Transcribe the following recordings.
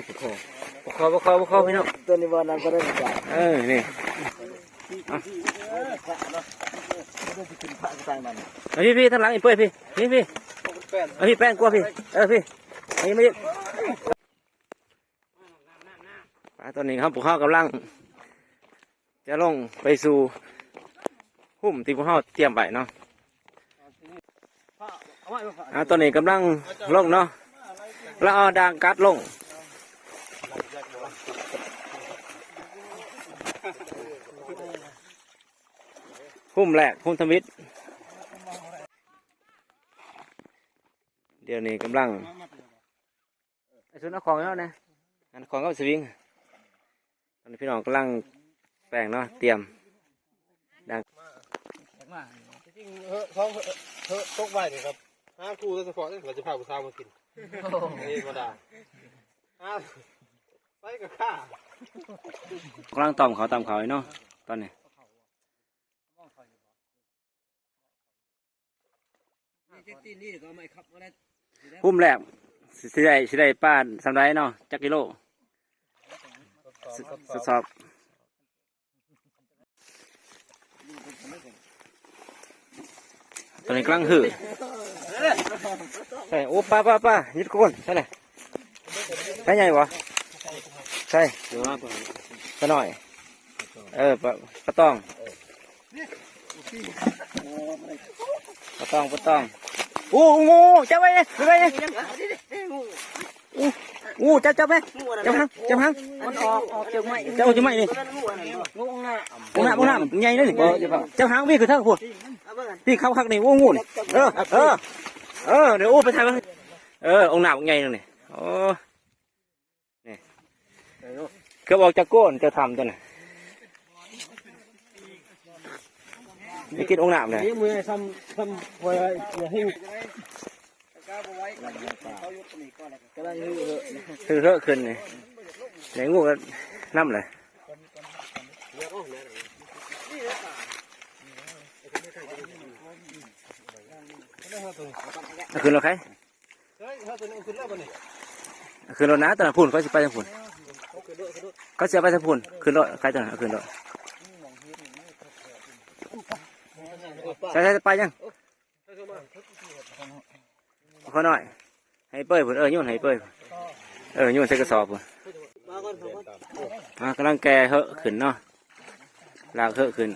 ປາຄໍ່ ປາຄໍ່ ປາຄໍ່ ປາຄໍ່ ພີ່ນ້ອງ ຕົວນີ້ບໍ່ນຳກໍໄດ້ຄືກັນ ເອີ ນີ້ ເອີ ພະເນາະ ບໍ່ໄດ້ຊິຂຶ້ນພະຄືທາງນັ້ນ ເອົາ ພີ່ ພີ່ ທາງຫຼັງອີກ ເປີ້ຍ ພີ່ ນີ້ ພີ່ ເອົາ ພີ່ ແປ້ນກວ່າ ພີ່ ເອີ ພີ່ ມາອີກ ມາອີກ ປາ ຕອນນີ້ເຮົາ ພວກເຮົາກຳລັງຈະລົງໄປສູ່ລຸ່ມທີ່ພວກເຮົາຕຽມໄວ້ເນາະ. ອ່າ ຕອນນີ້ກຳລັງລົງເນາະ ລະເອົາດາງກັດລົງ ຮຸ້ມແລກ ຮຸ້ມທຳອິດ ດຽວນີ້ກຳລັງ ໄອ້ຊຸນເອົາຂອງໃຫ້ເຮົາແດ່ ອັນຂອງກັບສະວິງ ຕອນນີ້ພີ່ນ້ອງກຳລັງແປງເນາະ ຕຽມ ດັງ ມາ ມາ ທີ່ຈິງເຮີ້ ສອງເຮີ້ ເຮີ້ຕົກໄວນີ້ຄັບ ຫາຄູ່ໂດຍສະເພາະເດ້ ວ່າຈະພາຜູ້ສາວມາກິນ ໂອ້ ເອີ ບໍ່ໄດ້ ຫາ ໄປກໍຂ້າ ກຳລັງຕ້ອມເຂົ້າ ຕ້ອມເຂົ້າເນາະ ຕອນນີ້ ພຸ້ມແລກ ຊິ ຊິໄດ້ ຊິໄດ້ປາສ່ຳໃດເນາະ ຈັກກິໂລ ທົດສອບ ທົດສອບ ຕອນນີ້ກຳລັງຮື ໃສ່ ໂອ້ ປາ ປາ ປາ ຢຸດກ່ອນ ໃສ່ແຫຼະ ປາໃຫຍ່ບໍ່ ໃສ່ ປານ້ອຍ ເອີ ປາ ປາຕອງ ປາຕອງ ປາຕອງ ໂອ້ ໂອ້ ຈັບໄວ້ເດ້ ໄວ້ເດ້ ໂອ້ ໂອ້ ຈັບ ຈັບໄວ້ ຈັບຫາງ ຈັບຫາງ ມັນອອກ ອອກຈາກໄມ້ ຈັບອອກຈາກໄມ້ນີ້ ງູອອກໜ້າ ອອກໜ້າ ອອກໜ້າ ໃຫຍ່ເດ້ນີ້ ຈັບຫາງ ພີ່ ຂຶ້ນທາງພຸ້ນ ພີ່ ຄັກໆ ນີ້ ໂອ້ ງູນີ້ ເອີ ເອີ ເອີ ດຽວ ໂອ້ ໄປຖ່າຍເບິ່ງ ເອີ ອອກໜ້າບັກໃຫຍ່ໜຶ່ງນີ້ ໂອ້ ນີ້ ເກືອບອອກຈາກໂກນ ຈາກຖ້ຳຕົວນັ້ນ ໄປກິນອົງນ້ຳແຫຼະ ນີ້ມືຊ້ຳ ຊ້ຳ ເອີ ກຳລັງເຮີ້ ເຮີ້ຂຶ້ນນີ້ ໄດ້ງູກໍນຳແຫຼະ ເອົາຂຶ້ນແລ້ວໄຄ ເອີ ເອົາຂຶ້ນແລ້ວບັດນີ້ ເອົາຂຶ້ນແລ້ວນະ ຕອນນັ້ນພຸ້ນ ເຂົາຊິໄປທາງພຸ້ນ ເຂົາຊິເອົາໄປທາງພຸ້ນ ຂຶ້ນໂລດ ໄຄ ຕອນນັ້ນ ເອົາຂຶ້ນໂລດ ໃສ່ ໃສ່ ໄປຍັງ ຂ້ອຍນ້ອຍ ໃຫ້ເປີ້ຍພຸ້ນ ເອີ ໂຍນໃຫ້ເປີ້ຍ ເອີ ໂຍນໃສ່ກະສອບພຸ້ນ ມາກ່ອນ ມາກ່ອນ ອ່າ ກຳລັງແກ່ເຮີ້ຂຶ້ນເນາະ ລາກເຮີ້ຂຶ້ນ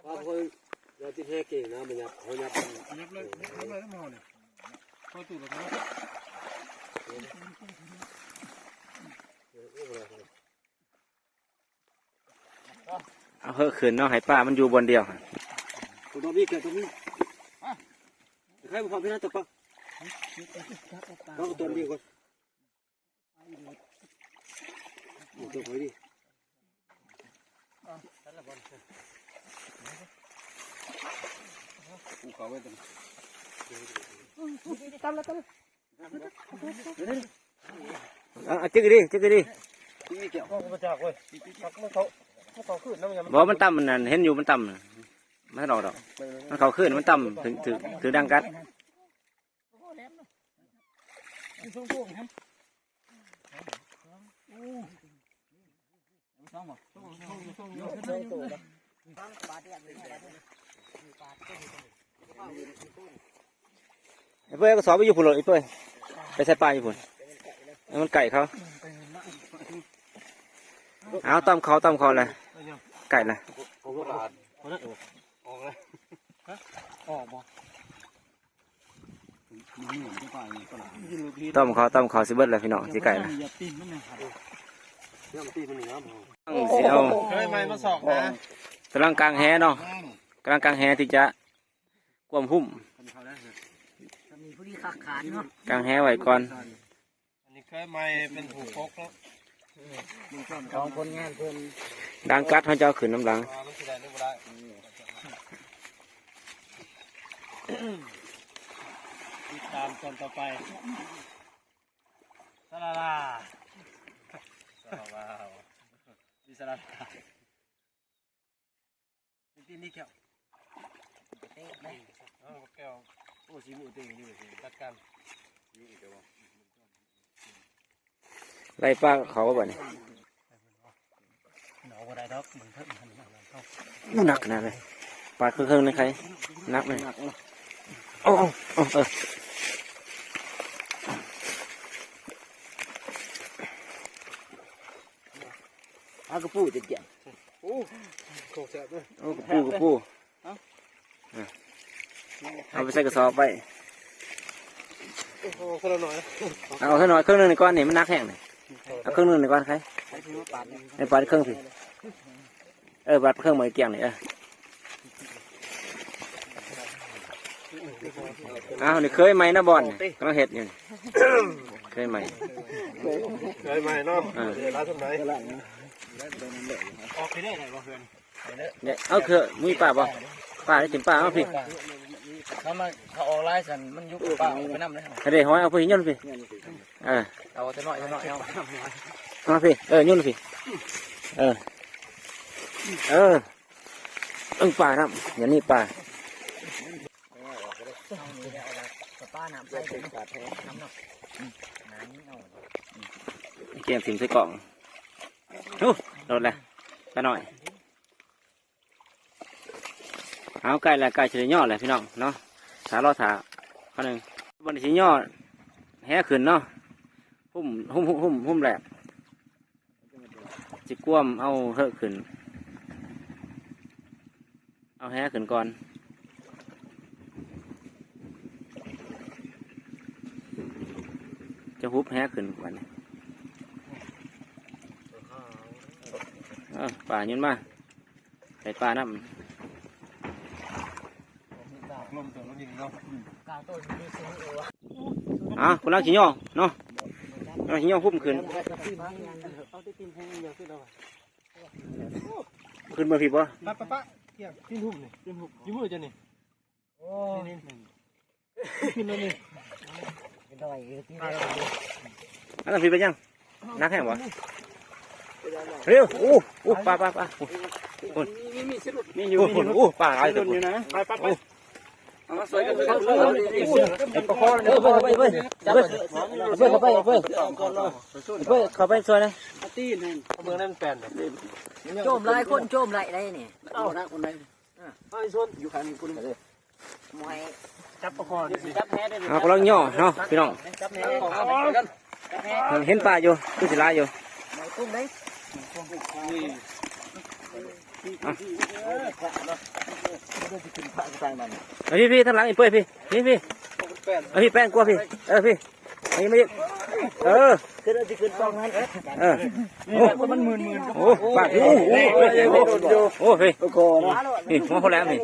ວ່າເພິ່ນຢ່າຕິດແຮເກັ່ງນະ ມັນຫຍັບ ເຮົາຫຍັບ ຫຍັບເລີຍ ຫຍັບເລີຍນຳເຮົານີ້ ເຂົ້າຕູ້ແລ້ວເນາະ ເອົາເຮີ້ຂຶ້ນເນາະ ໃຫ້ປາມັນຢູ່ບ່ອນດຽວ ຕົວນີ້ແກະຕົວນີ້ ໃຫ້ມັນເຂົ້າໄປນະ ຕົວປາ ເອົາຕົວນີ້ກ່ອນ ຕຳລະ ຕຳລະ ເອົາ ເອົາ ຈຶ່ກດີ ຈຶ່ກດີ ບໍ່ ມັນຕຳ ມັນນັ້ນ ເຫັນຢູ່ ມັນຕຳ ມັນອອກດອກ ມັນເຂົ້າຄືນ ມັນຕຳ ຖືກ ຖືກ ຖືກດັງກັດ ໄອ້ເປີ້ຍ ເອົາກະສອບໄປຢູ່ພຸ້ນໂລດ ໄອ້ເປີ້ຍ ໄປໃສ່ປາຢູ່ພຸ້ນ ໃຫ້ມັນໃກ້ເຂົາ ເອົາ ຕຳເຂົ້າ ຕຳເຂົ້າແຫຼະ ໃກ້ແຫຼະ ອອກແລ້ວ ອອກແລ້ວ ອອກບໍ່? ຕ້ອມເຂົ້າ ຕ້ອມເຂົ້າຊິເບິດແລ້ວພີ່ນ້ອງ ຊິໃກ້ແລ້ວ ຊິເອົາ ກຳລັງກາງແຫເນາະ ກຳລັງກາງແຫທີ່ຈະກວມຫຸ້ມ ກາງແຫໄວ້ກ່ອນ. ອັນນີ້ເຄີຍໃໝ່ເປັນຜູ້ປົກເນາະ ຂອງຜົນງານເພິ່ນ ດັງກັດເຮົາຈະເອົາຂຶ້ນນຳຫຼັງ ວ່າມັນຊິໄດ້ຫຼືບໍ່ໄດ້ ຕິດຕາມຕອນຕໍ່ໄປ ສະລາລາ ສະລາລາ ມີສະລາລາ. ຕີນນີ້ແກ້ວ ເອີ ແກ້ວ ໂອ້ ຊິໝູເຕັງຢູ່ ຈັດການ ໄລ່ປາເຂົາບັດນີ້ ເອົາບໍ່ໄດ້ດອກ ມັນເຖິງມັນໜັກຂະໜາດໃດ ປາເຄິ່ງໆ ນີ້ໃຄ ໜັກເລີຍ ໜັກເນາະ ໂອ້ ໂອ້ ເອີ ເອົາກະປູຈັດກຽມ ໂອ້ ຂອງແຊບເດີ ໂອ້ ກະປູ ກະປູ ເອົາໄປໃສ່ກະສອບໄວ້ ໂອ້ ຄົນລະໜ້ອຍ ເອົາເທື່ອໜ້ອຍ ເຄິ່ງໜຶ່ງນີ້ກ່ອນນີ້ ມັນໜັກແຮງນີ້ ເອົາເຄິ່ງໜຶ່ງນີ້ກ່ອນໃຄ ໃຫ້ປາດເຄິ່ງພີ້ ເອີ ປາດເຄິ່ງໝົດກຽງນີ້ ເອີ ອ້າວ ນີ້ເຄີຍໃໝ່ນະບ່ອນນີ້ ກຳລັງເຮັດຢູ່ນີ້ ເຄີຍໃໝ່ ເຄີຍໃໝ່ເນາະ ເອີ ຫຼາຍສ່ຳໃດ ອອກໄປເລີຍໄດ້ບໍ່ເພື່ອນ ເອົາເຖາະ ມີປາບໍ່ ປາໄດ້ກິນປາ ເອົາພີ້ ເອົາມາ ເຂົາອອກຫຼາຍຊັ້ນ ມັນຢູ່ປາເອົາໄປນຳເລີຍ ໃຫ້ໄດ້ຫອຍ ເອົາໄປຍົນພີ້ ເອີ ເອົາແຕ່ນ້ອຍ ແຕ່ນ້ອຍ ເອົາ ເອົາພີ້ ເອີ ໂຍນພີ້ ເອີ ເອີ ເອີ ປານຳ ຢ່ານີ້ປາ ປານ້ຳໃສເນາະ ກຽມຖິ້ມໃສ່ກ້ອງ ໂອ້ ໂດດແລ້ວ ປານ້ອຍ. ເອົາ ໃກ້ແລ້ວ ໃກ້ຊິໄດ້ຍໍ້ແລ້ວພີ່ນ້ອງເນາະ ຖ້າລໍຖ້າຄາວໜຶ່ງ ບັດນີ້ຊິຍໍ້ແຫຂຶ້ນເນາະ ຫຸ້ມ ຫຸ້ມ ຫຸ້ມ ຫຸ້ມແຫຼກ ຊິກວມເອົາເຫີກຂຶ້ນ ເອົາແຫຂຶ້ນກ່ອນ ຈະຫຸບແຫຂຶ້ນບັດນີ້ ເອີ ປາໂຍນມາ. ໃສ່ປານຳ ອ່າ ກຳລັງຊິຍໍ້ເນາະ ກຳລັງຊິຍໍ້ຫຸ້ມຂຶ້ນ ຂຶ້ນເບິ່ງພີ້ບໍ່ ປະ ປະ ປະ ກຽງ ຕີນຫຸ້ມນີ້ ຕີນຫຸ້ມ ຢູ່ມືເຈົ້ານີ້ ໂອ້ ນີ້ ນີ້ ຂຶ້ນແລ້ວນີ້ ອັນນັ້ນພີ້ເປັນຫຍັງ ໜັກແຮງບໍ່ ເຮັວ ໂອ້ ໂອ້ ປາ ປາ ປາ ໂອ້ ໂອ້ ມີ ມີ ມີ ມີຢູ່ ໂອ້ ມີຢູ່ ໂອ້ ປາຫຼາຍ ໄປ ໄປ ໄປ ເອົາມາຊ່ວຍກັນ ເອົາປາຄໍ ເອີ ເອີ ເອີ ເຂົ້າໄປ ເຂົ້າໄປ ເຂົ້າໄປ ເຂົ້າໄປຊ່ວຍນະ ຕີນຫັ້ນ ເບິ່ງນັ້ນແປນ ໂຈມຫຼາຍຄົນ ໂຈມຫຼາຍໃດນີ້ ເອົາ ໜັກຄົນໃດ ເອົາ ໄອ້ຊົນ ຢູ່ຂ້າງນີ້ຄົນໜຶ່ງ ມວຍ ຈັບປາຄໍ ຈັບແຫໄດ້ ເອົາ ກຳລັງຍໍ້ເນາະພີ່ນ້ອງ ຈັບແຫ ເຫັນປາຢູ່ ຄືຊິຫຼາຍຢູ່ ມວຍກຸ້ງເດ້ ນີ້ ເອົາ ເອົາ ພີ່ ພີ່ ທາງຫຼັງອີກເປີດ ພີ່ ພີ່ ພີ່ ເອົາ ພີ່ ແປນກວ່າ ພີ່ ເອີ ພີ່ ມາອີກ ມາອີກ ເອີ ຂຶ້ນ ຊິຂຶ້ນປ່ອງນັ້ນ ເອີ ໂອ້ ມັນໝື່ນໆ ໂອ້ ປາກ ໂອ້ ໂອ້ ໂອ້ ໂອ້ ພີ່ ນີ້ ມອງຄົນແຫຼມນີ້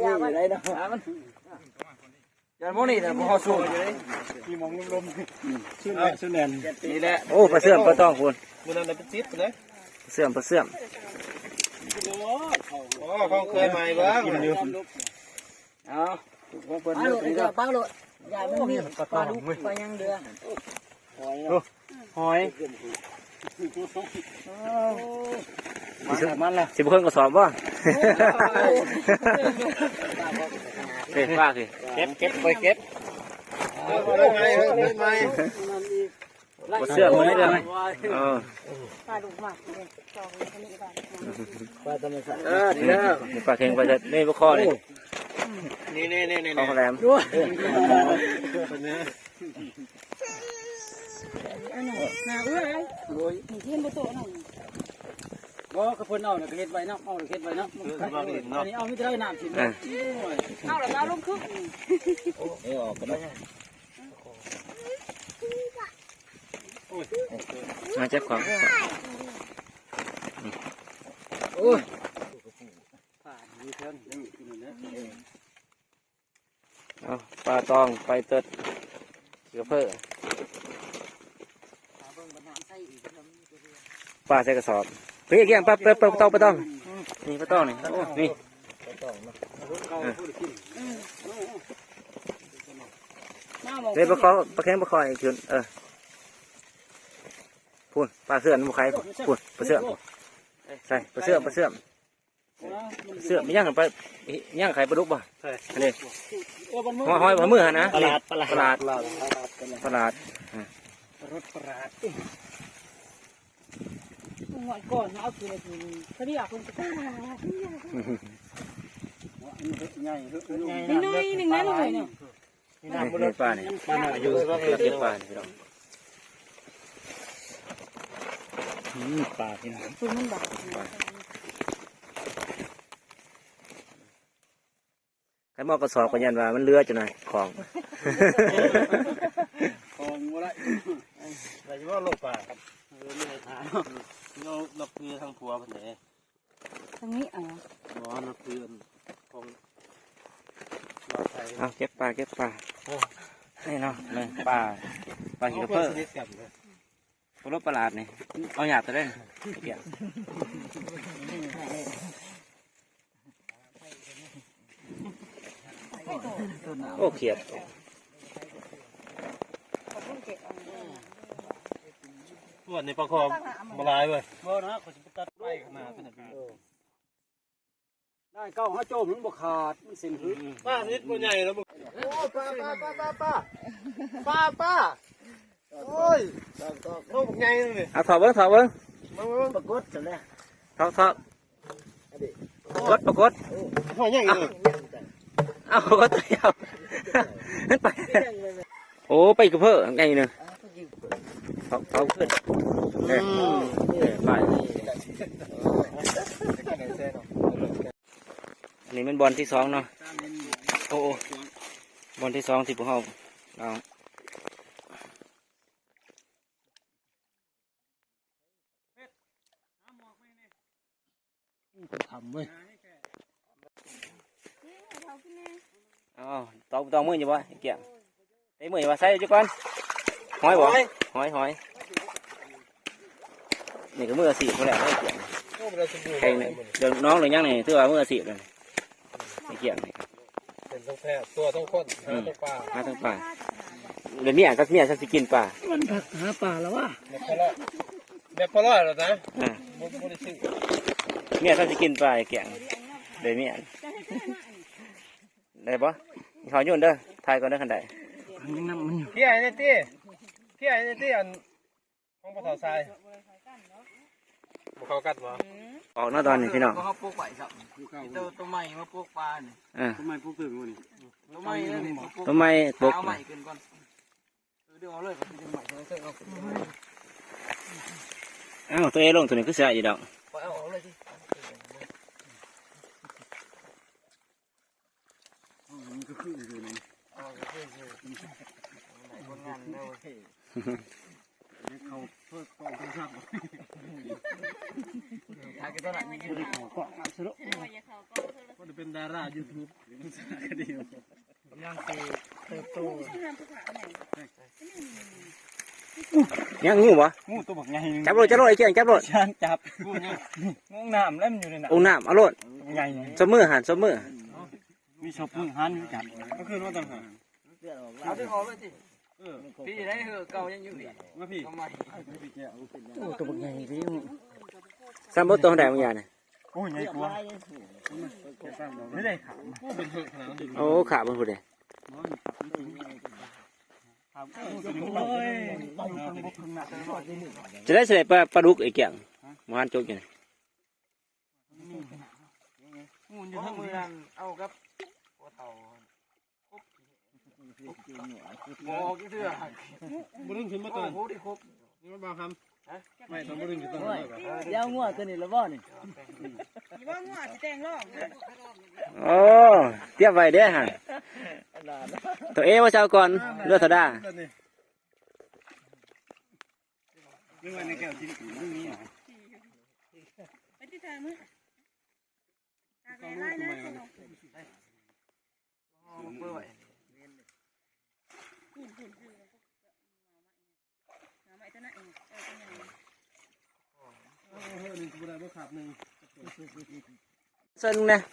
ຢ່າມອງນີ້ນະ ບໍ່ຮອດສູງ ມີມອງລົມໆ ຊຸນແໜ້ນ ຊຸນແໜ້ນ ນີ້ແຫຼະ ໂອ້ ປາເຊື່ອມ ປາຕອງພຸ້ນ ມື້ນັ້ນໄດ້ເປັນສິບພຸ້ນເດ້ ປາເຊື່ອມ ປາເຊື່ອມ ໂອ້ ຂອງເຄີຍໃໝ່ເບິ່ງ ກິນຢູ່ ເອົາ ຂອງເພິ່ນ ປາໂລດ ເດີ ປາໂລດ ຢ່າມັນມີປາດຸກ ປາຫຍັງເດີ ຫອຍ ຫອຍ ມາແລ້ວ ມາແລ້ວ ຊິບໍ່ເຄິ່ງກະສອບບໍ່ ເອີ ປາຄື ເກັບ ເກັບ ໄປເກັບ ເອົາ ເອົາ ເອົາ ເອົາ ບໍ່ເຊື່ອ ບໍ່ເຊື່ອ ເອີ ປາດຸກມາກເດ້ ປາທຳມະຊາດ ເອີ ນີ້ເດີ ປາເຄັງ ປາເຄັງ ນີ້ບໍ່ຄໍນີ້ ນີ້ໆໆໆ ຂອງແຫຼມ ອັນນັ້ນນາເອື້ອຍ ໂອ້ຍ ນີ້ເຫັນບໍ່ໂຕນັ້ນ ບໍ່ ກະເພິ່ນເອົານະ ກະເຮັດໄວ້ເນາະ ເອົາເຮັດໄວ້ເນາະ ເອີ ອັນນີ້ເອົາມີແຕ່ນ້ຳກິນ ເອີ ເອົາລະ ເອົາລົງຄືນ ເອີ ອອກກະໄດ້ ມາຈັບຂອງ ໂອ້ຍ ເອົາ ປາຕອງ ໄປເຕີດ ເສືອເພີ ປາໃສ່ກະສອບ ໄປກຽງ ໄປ ໄປ ໄປຕອງ ໄປຕອງ ນີ້ ປາຕອງນີ້ ໂອ້ ນີ້ ເອີ ເດີ ປາຄໍ ປາແຂງ ປາຄໍອີກຂຶ້ນ ເອີ ພຸ້ນ ປາເຊື່ອມບໍ່ໄຄ ພຸ້ນ ປາເຊື່ອມ ໃສ່ ປາເຊື່ອມ ປາເຊື່ອມ ເອີ ເສື້ອມ ມີຫຍັງໄປ ຫຍັງ ໄຂ່ປາດຸກບໍ່? ໃຊ່ ອັນນີ້ ເອີ ມັນ ຫອຍ ຫອຍ ຫອຍມືຫັ້ນນະ ປາຫຼາດ ປາຫຼາດ ປາຫຼາດ ປາຫຼາດ ອາ ປາລົດປາຫຼາດ ຫອຍກ່ອນເອົາກິນ ກິນ ເຂົາເອີ້ນວ່າເພິ່ນຊິ ໃຫຍ່ ໃຫຍ່ ນ້ອຍໜຶ່ງນະ ນ້ອຍໜຶ່ງ. ນີ້ ນີ້ປານີ້ ປານ້ອຍຢູ່ ເກັບປານີ້ພີ່ນ້ອງ ອືມ ປາພີ່ນ້ອງ ຄືມັນບາດ ຄັນເອົາກະສອບກໍຢ້ານວ່າມັນເຫຼືອຈັ່ງໃດຂອງ ຂອງບໍ່ໄດ້ ໄດ້ຢູ່ບໍ່ໂລກປາ ເອີ ມີໄດ້ຖາມ ເຮົານັບຖືທາງຜົວເພິ່ນເດ້. ທາງນີ້ ເອົາ ບໍ່ ອັນນັ້ນຄືອັນຂອງ ເອົາ ເກັບປາ ເກັບປາ ໂອ້ ນີ້ເນາະ ນີ້ປາ ປາຂີ້ກະເພີ້ ປາລົດປາຫຼາດນີ້ ເອົາຫຍາບແຕ່ໃດ ໂອ້ ຂຽດ ສ່ວນນີ້ປາຄໍບໍ່ຫຼາຍເວີຍ ບໍ່ນະ ຂ້ອຍຊິໄປຕັດໄປຂ້າງໜ້າເພິ່ນນະ ໄດ້ເກົ້າ ຫາໂຈມ ມັນບໍ່ຂາດ ມັນເສັ້ນຫຶດ ປາຊະນິດບໍ່ໃຫຍ່ແລ້ວ ໂອ້ ປາ ປາ ປາ ປາ ປາ ປາ ໂອ້ຍ ໂຕບັກໃຫຍ່ເລີຍ ເອົາຖອກເບິ່ງ ຖອກເບິ່ງ ເບິ່ງ ເບິ່ງ ປາກົດຊັ້ນແຫຼະ ຖອກ ຖອກ ປາກົດ ປາກົດ ໂອ້ຍ ຫອຍໃຫຍ່ເລີຍ ເອົາ ປາກົດຕົວດຽວ ມັນໄປ ໂອ້ ປາຂີ້ກະເພີ້ໃຫຍ່ໜຶ່ງ ເອົາ ເອົາຂຶ້ນ ເອີ ອືມ ເອີ ໄປ ອັນນີ້ແມ່ນບ່ອນທີສອງເນາະ ໂອ້ ບ່ອນທີສອງທີ່ພວກເຮົາເອົາ ທຳເວີຍ ເອົາ ຕອກ ຕອກມືຢູ່ບໍ່ ໄອ້ກຽງ ໄດ້ມືຢູ່ບໍ່ ໃສ່ຢູ່ກ່ອນ ຫອຍບໍ່ ຫອຍ ຫອຍ ຫອຍ ນີ້ກໍມືອາຊີບພຸ້ນແຫຼະ ໄອ້ກຽງ ໂອ້ ບໍ່ໄດ້ສົມບູນ ແຂ່ງນີ້ ເລື່ອງນ້ອງເລື່ອງຫຍັງນີ້ ຖືວ່າມືອາຊີບແລ້ວນີ້ ໄອ້ກຽງນີ້ ເປັນທັງແພດ ຕົວະທັງຄົນ ຫາ ອືມ ທັງປາ ຫາທັງປາ ແລ້ວເມຍ ຄັນເມຍ ຄັນຊິກິນປາ ມັນຫາປາແລ້ວວະ ແບບພໍລອດ ແບບພໍລອດແລ້ວນະ ອ່າ ບໍ່ ບໍ່ໄດ້ຊື້ ເມຍ ຄັນຊິກິນປາ ໄອ້ກຽງ ເລີຍເມຍ ໄດ້ບໍ່? ເຂົ້າຢູ່ເດີ ຖ່າຍກ່ອນເດີ ຄັນໄດ້ ຍັງນຳມັນຢູ່ ເຄຍໃຫ້ແດ່ຕິ ເຄຍໃຫ້ແດ່ຕິ ອັນ ຂອງພໍ່ເຖົ້າຊາຍ ບໍ່ເຂົ້າກັນບໍ່? ອອກເນາະຕອນນີ້ພີ່ນ້ອງ ເຮົາປົກໄວ້ຊ້ຳ ໂຕ ໂຕໃໝ່ມາປົກປານີ້ ເອີ ໂຕໃໝ່ປົກເຖິງບໍ່ນີ້? ໂຕໃໝ່ເລີຍນີ້ ໂຕໃໝ່ປົກ ເອົາໃໝ່ຂຶ້ນກ່ອນ ເອີ ດຶງອອກເລີຍ ເອົາ ໂຕເອລົງໂຕນີ້ຄືຊິໄດ້ຢູ່ດອກ ເອົາອອກເລີຍຕິ ມັນກໍຄືຢູ່ນີ້ ເອົາກໍຄືຢູ່ ໄດ້ຜົນງານແລ້ວເວີຍ ເຂົາເພິ່ນກອງໂທລະສັບ ຖ່າຍກັນຕອນນັ້ນນີ້ ບໍ່ໄດ້ເຂົ້າກ້ອງນຳຊະໂລດ ບໍ່ໄດ້ເປັນດາລາຢູທູບ ມັນສາກະດີ ກຳລັງຊິເຕີບໂຕ ຍັງ ງູບໍ່? ງູໂຕບັກໃຫຍ່ ຈັບໂລດ ຈັບໂລດ ໄອ້ກຽງ ຈັບໂລດ ຊ່າງຈັບ ງົງນ້ຳແລ້ວມັນຢູ່ໃນນ້ຳ ອົງນ້ຳ ເອົາໂລດ ໃຫຍ່ ສົບມືຫັ້ນ ສົບມື ມີສົບມືຫັ້ນ ຈັບ ກໍຄືວ່າຕາມຫາ ເອົາດຶງອອກເລີຍຕິ ເອີ ພີ່ໄດ້ເຫື່ອເກົ່າຍັງຢູ່ນີ້ ມາພີ່ ໂອ້ ໂຕບັກໃຫຍ່ຕິ ຊ້ຳບໍ່ໂຕໃດບັກໃຫຍ່ນີ້ ໂອ້ຍ ໃຫຍ່ກວ່າ ນີ້ເດ້ ໂອ້ ເປັນເຫື່ອຂະໜາດນັ້ນ ໂອ້ ຂາເບິ່ງພຸ້ນເດ້ ຈະໄດ້ຊິໄດ້ປາ ປາດຸກໄອ້ກຽງ ບໍ່ທັນຈົກຢູ່ນີ້ ງູຢູ່ທາງມື້ນັ້ນເອົາກັບພໍ່ເຖົ້າ ບໍ່ອອກຈັກເທື່ອ ບໍ່ດຶງຂຶ້ນມາຕອນ ໂອ້ໂຫ ໄດ້ຄົບ ນີ້ມັນບໍ່ຫຳ ຮະ ໄມ້ຕ້ອງບໍ່ດຶງຂຶ້ນຕອນນັ້ນ ດຽວງົວຕົວນີ້ລະບໍ່ນີ້ ຊິບໍ່ງົວຊິແຕ່ງລອງ ໂອ້ ຕຽມໄວ້ເດ້ຫັ້ນ ໂຕເອວ່າເຈົ້າກ່ອນ ເລືອດໂຊດາ ຫຼືວ່າໃນແກ້ວກິນ ໄປຕິດທາງມື້ ຕາກແດດຫຼາຍເລີຍ ເປີດໄວ້ ເຊິ່ງແດ່ ເ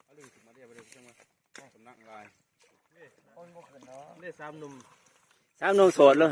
ອົາດຶງຂຶ້ນມາເດ້ ບໍ່ໄດ້ຈັ່ງວ່າ ກຳລັງຫຼາຍ ຄົນບໍ່ຂຶ້ນເນາະ ເດ້ສາມໜຸ່ມ ສາມໜຸ່ມໂສດເລີຍ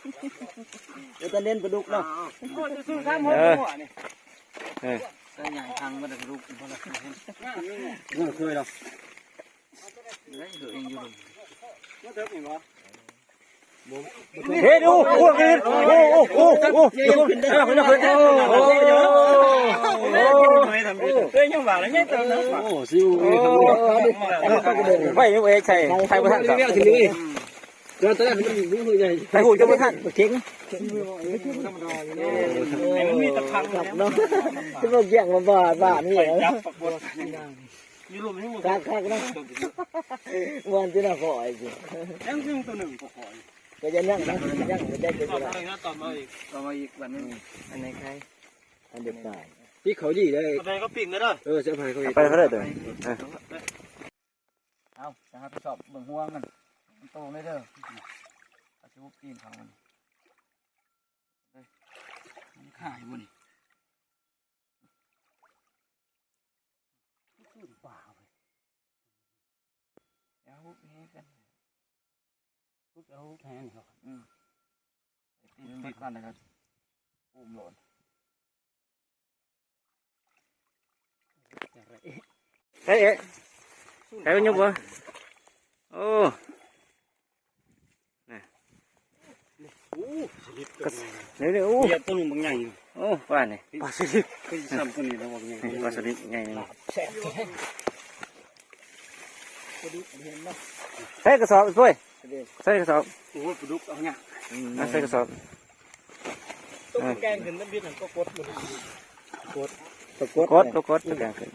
เดี๋ยวจะเล่นปลาดุกเนาะ เออ เออ ใส่ใหญ่ทางมันจะปลาดุก เออ เคยเนาะ เฮ้ย ดู โอ้โห โอ้โห โอ้โห โอ้โห เฮ้ย ยังหวานแล้ว ยังเติมนะ โอ้โห ซิว โอ้โห ไป ไป ใส่ ใส่บ่ทัน เดี๋ยวตอนแรกมันอยู่ใหญ่ ใส่หูจะบ่ทัน เก่ง มันมีตะพังเนาะ ที่พวกแย่งมาบ้า บ้านี่ จับปรากฏ อยู่ลมให้หมด คักๆ เนาะ ม่วนที่น่าพอไอ้สิ ยังซึ่งตัวหนึ่งก็ขอ ก็จะนั่งนะ นั่งบ่ได้ก็ ต่อ จะ มาอีกนะ ต่อมาอีก ต่อมาอีกวันหนึ่ง อันไหนใคร อันเด็ดขาด พี่เขาดีได้ เอาไปก็ปิ้งได้เด้อ เออ เสียบให้เขาอีก ไปเขาได้เด้อ เออ เอา จะรับผิดชอบเบิ่งห่วงมัน มันโตไม่เด้อ เอาสิหุบตีนเขามัน เอ้ย มันขายบ่นี่ เอาหุบแหกัน หุบเอาหุบแหนี่ครับ อืม ไอ้ตีนมันก่อนนะครับ อุ้มโลด เอ๊ะ เอ๊ะ ใครมันยกบ่ โอ้ นะ โอ้ สลิด เดี๋ยวๆ โอ้ เหยียบตัวหนึ่งบางใหญ่ โอ้ ปลานี่ ปลาสลิด คือซ้ำตัวนี้แล้วบางใหญ่ ปลาสลิดใหญ่นี่ ใส่กระสอบปุ้ย ใส่กระสอบ โอ้ย ปลาดุกเอาเนี่ย อ่ะ ใส่กระสอบ ตกแกงขึ้นน้ำบิดหันก็กดหมด กด ปรากฏ ปรากฏ ปรากฏ ตะแกรงขึ้น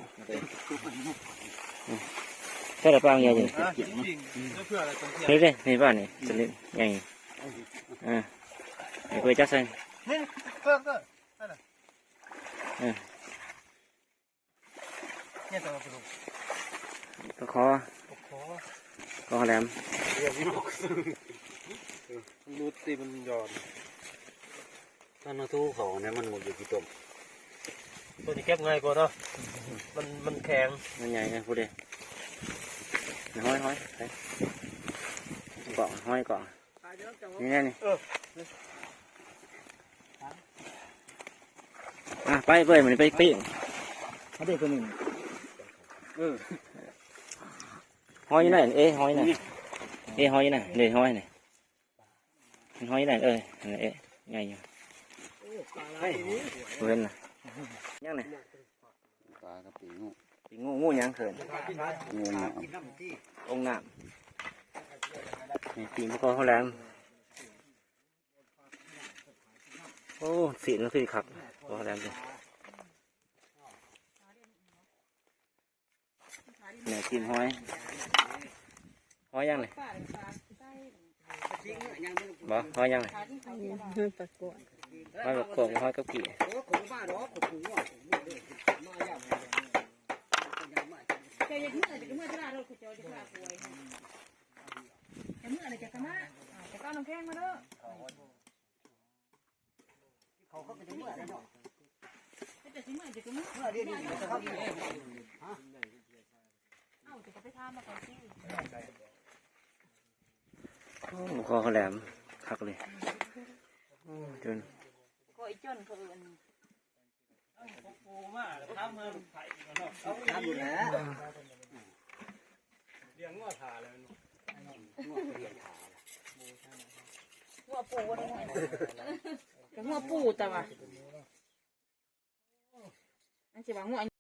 ใช่หรือเปล่า ใหญ่อยู่ อ่ะปิ้งแล้วเพื่ออะไร ตอนเที่ยง นี่เด้ นี่บ้านนี่ สลิดใหญ่ อ่า นี่ไปจับใส่ นี่ เพิ่ม เพิ่ม นั่นน่ะ เออ เนี่ยตัวปลาดุก ปลาคอ ปลาคอ ปลาคอแหลม เดี๋ยวนี้ รูดตีมันหย่อน ตอนมาทูเขาเนี่ยมันหมดอยู่กี่ต้น ตัวนี้เก็บง่ายกว่าเนาะ มัน มันแข็ง มันใหญ่ไงพูดดิ ห้อย ห้อย ไป เกาะ ห้อยเกาะ นี่แน่นี่ เออ อ่ะ ไปเปื่อยมันไปปิ้ง เอาเด็กคนหนึ่ง เออ ห้อยอยู่ไหน เอ๊ะ ห้อยไหน เอ๊ะ ห้อยอยู่ไหน เดี๋ยวห้อยไหน มันห้อยอยู่ไหน เออ นั่นแหละ เอ๊ะ ใหญ่อยู่ เห็นนะ ยังนี่ ปลากับปีงู ปีงู งูยังเขิน งูหนาม องค์น้ำ นี่ปีงปลาคอแหลม โอ้ สีมันคือคัก ปลาคอแหลม นี่กินหอย หอยยังนี่ บ่ หอยยังนี่ หอยปลาโกด หอยปลาโกด หอยกับกี้ เจ้าอย่าเมื่อ เจ้าก็เมื่อตลาดรถ เจ้าจะพาป่วย จะเมื่ออะไรจะกะมา จะก้าวน้ำแข็งมาเด้อ โอ้ คอเขาแหลมคักเลย โอ้ จน คออีจนเขาเอิ้น หัวปูบ่ได้ หัวปูแต่ว่า มันสิว่าหัว